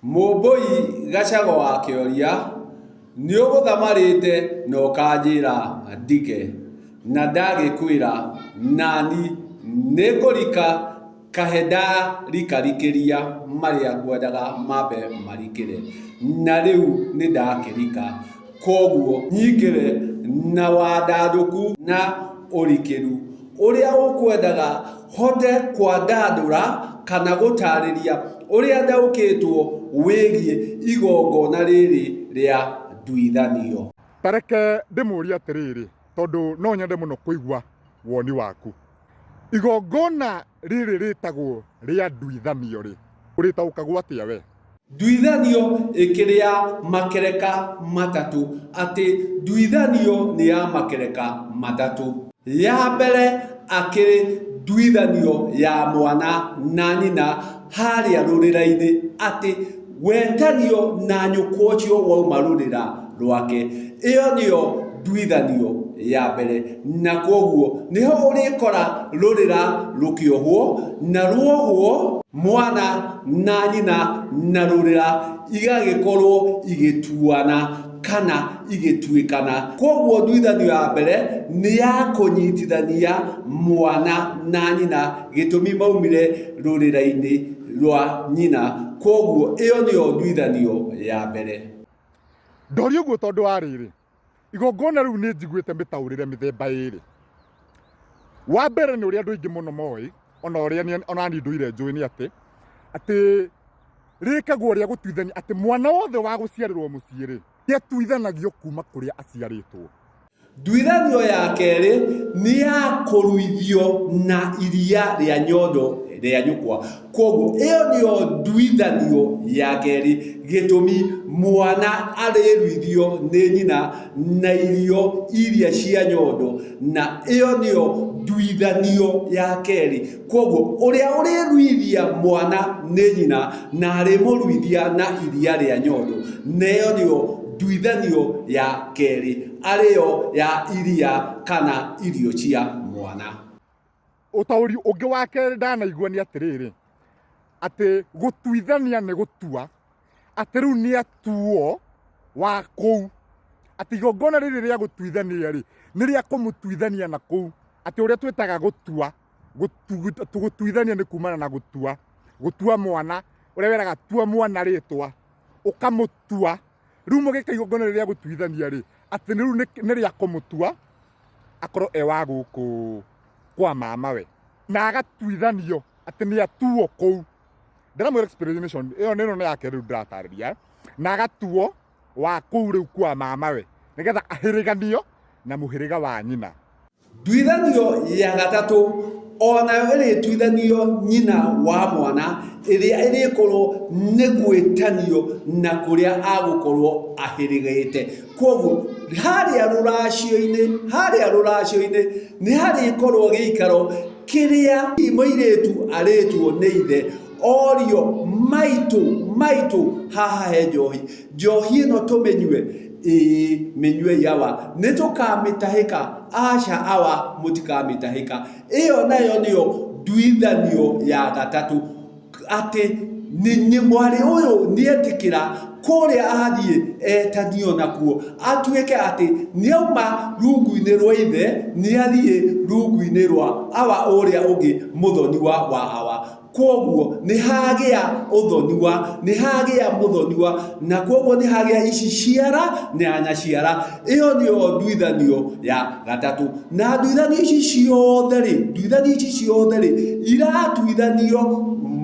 Mũmbũi Gacago wa Kĩoria, nĩũgũthamarĩte na ũkanjĩra ndike, na ndagĩkwĩra nani nĩngũrika kahe ndarikarikĩria marĩa ngwendaga mambe marikĩre, na rĩu nĩndakĩrika, kwoguo nyingĩre na wandandũku na ũrikĩru ũrĩa ũkwendaga hote kwandandũra kana gũtarĩria ũrĩa ndaũkĩtwo wĩgiĩ igongona rĩrĩ rĩa nduithanio. Ta reke ndĩmũrie atĩrĩrĩ, tondũ no nyende mũno kũigua woni waku. Igongona rĩrĩ rĩtagwo rĩa nduithanio-rĩ, ũrĩtaũkagwo atĩa we? Nduithanio ĩkĩrĩ ya makereka matatũ, atĩ nduithanio nĩ ya makereka matatũ. Ya mbere akĩrĩ nduithanio ya mwana na nyina harĩa rũrĩra-inĩ, atĩ wetanio na nyũkwa ũcio wauma rũrĩra rwake. Ĩyo nĩyo nduithanio ya mbere, na kwoguo nĩho ũrĩkora rũrĩra rũkĩohwo, na ruohwo mwana na nyina na rũrĩra igagĩkorwo igĩtuana kana igĩtuĩkana. Kwoguo nduithanio ya mbere nĩ ya kũnyitithania mwana na nyina, gĩtũmi maumire rũrĩra-inĩ rwa nyina. Kwoguo ĩyo nĩyo nduithanio ya mbere. Ndoria ũguo tondũ wa rĩrĩ, igongona rĩu nĩ njiguĩte mĩtaũrĩre mĩthemba ĩrĩ. Wa mbere nĩ ũrĩa andũ aingĩ mũno moĩ, ona ũrĩa ona niĩ ndũire njũĩ nĩ atĩ, atĩ rĩkagwo rĩa gũtuithania atĩ mwana wothe wa gũciarĩrwo mũciĩ rĩ, nĩ atuithanagio kuma kũrĩa aciarĩtwo. Nduithanio ya kerĩ nĩ ya kũruithio na iria rĩa nyondo rĩa nyũkwa. Kwoguo ĩyo nĩyo nduithanio ya kerĩ, gĩtũmi mwana arĩruithio nĩ nyina na irio iria cia nyondo, na ĩyo nĩyo nduithanio ya kerĩ. Kwoguo ũrĩa ũrĩruithia mwana nĩ nyina na arĩmũruithia na iria rĩa nyondo, na ĩyo nĩyo nduithanio ya kerĩ, arĩyo ya iria kana irio cia mwana. Ũtaũri ũngĩ wa kerĩ ndanaigua nĩ atĩrĩrĩ, atĩ gũtuithania nĩ gũtua, atĩ rĩu nĩ atuo wa kũu, atĩ igongona rĩrĩ rĩa gũtuithania rĩ, nĩ rĩa kũmũtuithania na kũu, atĩ ũrĩa twĩtaga gũtua, gũtuithania nĩ kumana na gũtua, gũtua mwana, ũrĩa weraga tua mwana rĩtwa, ũkamũtua, rĩu mũgĩka igongona rĩrĩa rĩa gũtuithania rĩ, atĩ rĩu nĩ rĩa kũmũtua akorwo e wa gũkũ kwa mamawe, na agatuithanio atĩ nĩ atuo kũu. Ndĩramwĩra explanation ĩyo nĩ ĩno nĩ yake rĩu ndĩratarĩria, na agatuo wa kũu rĩu kwa mamawe, nĩgetha ahĩrĩganio na mũhĩrĩga wa nyina. Nduithanio ya gatatũ o nayo ĩrĩtuithanio nyina wa mwana ĩrĩa ĩrĩkorwo nĩ gwĩtanio na kũrĩa agũkorwo ahĩrĩgĩte. Kwoguo harĩa rũracio-inĩ, harĩa rũracio-inĩ nĩ harĩkorwo gĩikaro kĩrĩa mũirĩtu arĩtwo nĩ ithe orio maitũ maitũ haha he njohi, njohi ĩno tũmĩnyue? Ĩĩ mĩnyuei awa. Nĩ tũkamĩtahĩka? Aca awa mũtikamĩtahĩka. Ĩyo nayo nĩyo nduithanio ya gatatũ, atĩ mwarĩ ũyũ nĩetĩkĩra kũrĩa athiĩ etanio nakuo, atuĩke atĩ nĩauma rungu-inĩ rwa ithe nĩathiĩ rungu-inĩ rwa awa ũrĩa ũngĩ mũthoniwa wa awa. Kwoguo nĩ hagĩa ũthoniwa, nĩ hagĩa mũthoniwa, na kwoguo nĩ hagĩa ici ciara na nyaciara. Ĩyo nĩyo nduithanio ya gatatũ. Na nduithanio ici ciothe rĩ, nduithanio ici ciothe rĩ, iratuithanio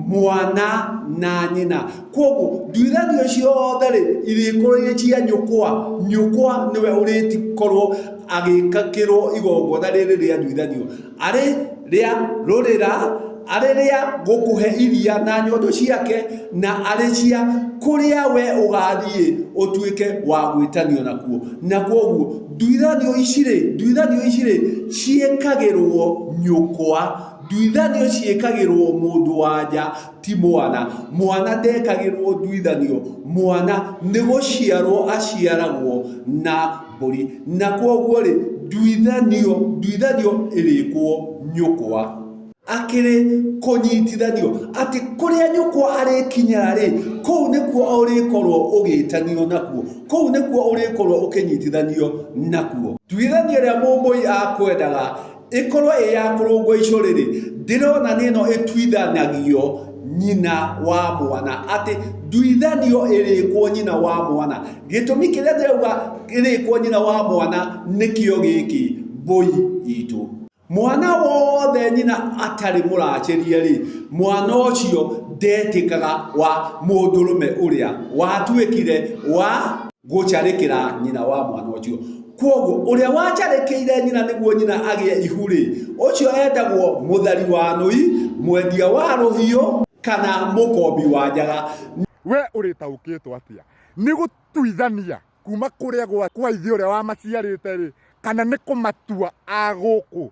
mwana na nyina. Kwoguo nduithanio ciothe rĩ, irĩkorwo irĩ cia nyũkwa. Nyũkwa nĩwe ũrĩkorwo agĩkĩrwo igongona rĩrĩ rĩa nduithanio. Arĩ rĩa rũrĩra, arĩ rĩa gũkũhe iria na nyondo ciake, na arĩ cia kũrĩa we ũgathiĩ ũtuĩke wa gwĩtanio nakuo. Na kwoguo nduithanio ici-rĩ, nduithanio ici-rĩ, ciĩkagĩrwo nyũkwa, nduithanio ciĩkagĩrwo mũndũ wa nja ti mwana. Mwana ndekagĩrwo nduithanio, mwana nĩ gũciarwo aciaragwo na mbũri. Na kwoguo-rĩ, nduithanio, nduithanio ĩrĩkwo nyũkwa. Akĩrĩ kũnyitithanio atĩ kũrĩa nyũkwa arĩkinyĩra rĩ, kũu nĩkuo ũrĩkorwo ũgĩtanio nakuo, kũu nĩkuo ũrĩkorwo ũkĩnyitithanio nakuo. Nduithanio ĩrĩa Mũmbũi akwendaga ĩkorwo ĩ ya kũrũngwo icũrĩ rĩ, ndĩrona nĩ ĩno ĩtuithanagio nyina wa mwana, atĩ nduithanio ĩrĩkwo nyina wa mwana. Gĩtũmi kĩrĩa ndĩrauga ĩrĩkwo nyina wa mwana nĩkĩo gĩkĩ, mbũi itũ. Mwana wothe nyina atarĩ mũracĩrie-rĩ, mwana ũcio ndetĩkaga wa mũndũrũme ũrĩa watuĩkire wa gũcarĩkĩra nyina wa mwana ũcio. Kwoguo ũrĩa wacarĩkĩire nyina nĩguo nyina agĩe ihu-rĩ, ũcio etagwo mũthari wa nũi, mwendia wa rũhiũ kana mũkombi wa njaga. We ũrĩtaũkĩtwo atĩa nĩ gũtuithania kuma kũrĩa gwa kwa ithe ũrĩa wamaciarĩte-rĩ, kana nĩ kũmatua a gũkũ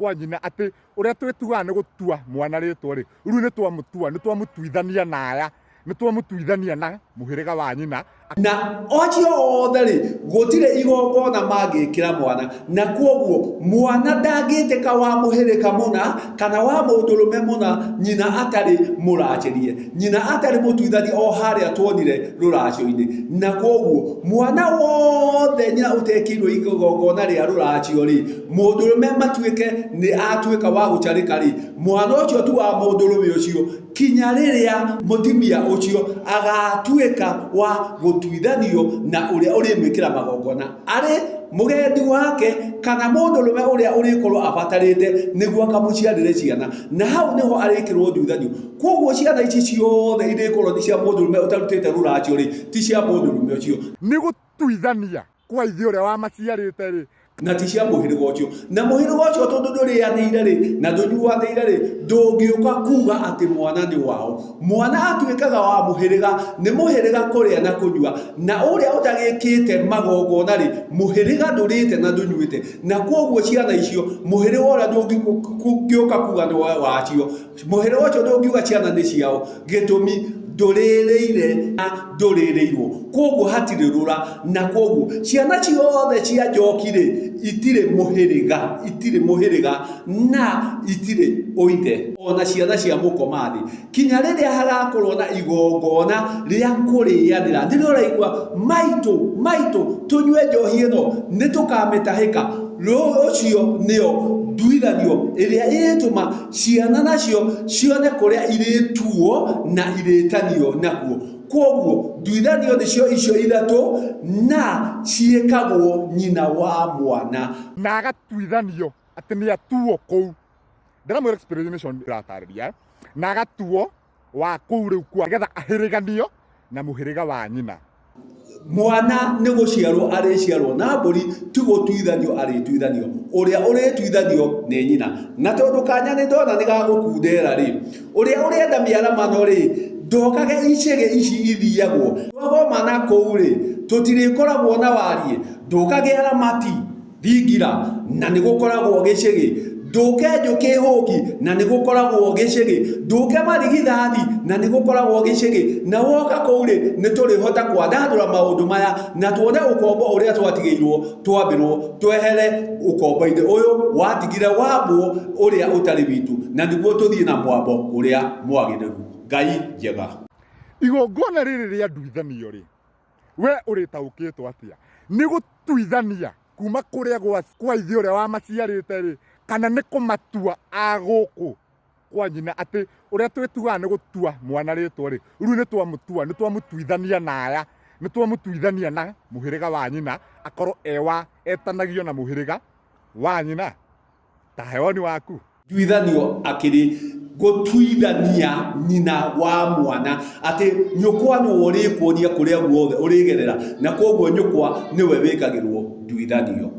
kwa nyina, atĩ ũrĩa twĩtuaga nĩ gũtua mwana rĩtwa-rĩ, rĩu nĩ twamũtua, nĩ twamũtuithania na aya, nĩ twamũtuithania na mũhĩrĩga wa nyina. Na acio othe-rĩ, gũtirĩ igongona mangĩkĩra mwana, na kwoguo mwana ndangĩtĩka wa mũhĩrĩga mũna kana wa mũndũrũme mũna nyina atarĩ mũracĩrie. Nyina atarĩ mũtuithania o harĩa tuonire rũracio-inĩ. Na kwoguo mwana wothe nyina ũtekĩirwo igongona rĩa rũracio-rĩ, mũndũrũme matuĩke nĩ atuĩka wa gũcarĩka-rĩ, mwana ũcio tu wa mũndũrũme ũcio kinya rĩrĩa mũtumia ũcio agatuĩka wa gũtuithanio na ũrĩa ũrĩmwĩkĩra magongona arĩ mũgendi wake kana mũndũrũme ũrĩa ũrĩkorwo abatarĩte nĩguo akamũciarĩre ciana, na hau nĩho arĩkĩrwo nduithanio. Kwoguo ciana ici ciothe irĩkorwo nĩ cia mũndũrũme ũtarutĩte rũracio rĩ, ti cia mũndũrũme ũcio. Nĩ gũtuithania kwa ithe ũrĩa wamaciarĩte-rĩ. Na ti cia mũhĩrĩga ũcio. Na mũhĩrĩga ũcio tondũ ndũrĩanĩire rĩ, na ndũnyuanĩire rĩ, ndũngĩũka kuga atĩ mwana nĩ wao. Mwana atuĩkaga wa mũhĩrĩga nĩ mũhĩrĩga kũrĩa na kũnyua, na ũrĩa ũtagĩkĩte magongona rĩ, mũhĩrĩga ndũrĩte na ndũnyuĩte. Na kwoguo ciana icio, mũhĩrĩga ũrĩa ndũngĩũka kuga nĩ wacio. Mũhĩrĩga ũcio ndũngiuga ciana nĩ ciao, gĩtũmi ndũrĩrĩire na ndũrĩrĩirwo, kwoguo hatirĩ rũra, na kwoguo ciana ciothe cia njoki rĩ, itirĩ mũhĩrĩga, itirĩ mũhĩrĩga na itirĩ ũithe, ona ciana cia mũkoma thĩ, kinya rĩrĩa hagakorwo na igongona rĩa kũrĩanĩra, nĩrĩo ũraigua maitũ maitũ tũnyue njohi ĩno nĩtũkamĩtahĩka, ũcio nĩyo nduithanio ĩrĩa ĩrĩtũma ciana nacio cione kũrĩa irĩtuo na irĩtanio nakuo. Kwoguo nduithanio nĩcio icio ithatũ na ciĩkagwo nyina wa mwana. Na agatuithanio atĩ nĩ atuo kũu. Ndĩramwĩra explanation ndĩratarĩria, na agatuo wa kũu rĩu kwa nĩgetha ahĩrĩganio na mũhĩrĩga wa nyina. Mwana nĩ gũciarwo arĩciarwo na mbũri ti gũtuithanio arĩtuithanio. Ũrĩa ũrĩtuithanio nĩ nyina. Na tondũ kanya nĩ ndona nĩ gagũkundera rĩ, ũrĩa ũrenda mĩaramano rĩ, ndokage icĩgĩ ici ithiagwo. Twagomana kũu rĩ, tũtirĩkoragwo na wariĩ, ndũkage aramati. Thingira, na nĩ gũkoragwo gĩcĩgĩ. Ndũke njũkĩ hũki, na nĩ gũkoragwo gĩcĩgĩ. Ndũke marigithathi, na nĩ gũkoragwo gĩcĩgĩ. Na woka kũu rĩ, nĩ tũrĩhota kwandandũra maũndũ maya, na tuone ũkombo ũrĩa twatigĩirwo twambĩrwo, twehere ũkombo-inĩ ũyũ watigire wambwo ũrĩa ũtarĩ witũ, na nĩguo tũthiĩ na mwambo ũrĩa mwagĩrĩru. Ngai njega. Igongona rĩrĩ rĩa nduithanio rĩ, We ũrĩtaũkĩtwo atĩa? Nĩ gũtuithania kuma kũrĩa gwa kwa ithe ũrĩa wamaciarĩte-rĩ, kana nĩ kũmatua a gũkũ kwa nyina, atĩ ũrĩa twĩtuaga nĩ gũtua mwana rĩtwa-rĩ, rĩu nĩ twamũtua, nĩ twamũtuithania na aya, nĩ twamũtuithania na mũhĩrĩga wa nyina, akorwo e wa, etanagio na mũhĩrĩga wa nyina. Ta he woni waku. Nduithanio akĩrĩ gũtuithania nyina wa mwana atĩ nyũkwa nĩwe ũrĩkuonia kũrĩa guothe ũrĩgerera na kwoguo nyũkwa nĩwe wĩkagĩrwo nduithanio.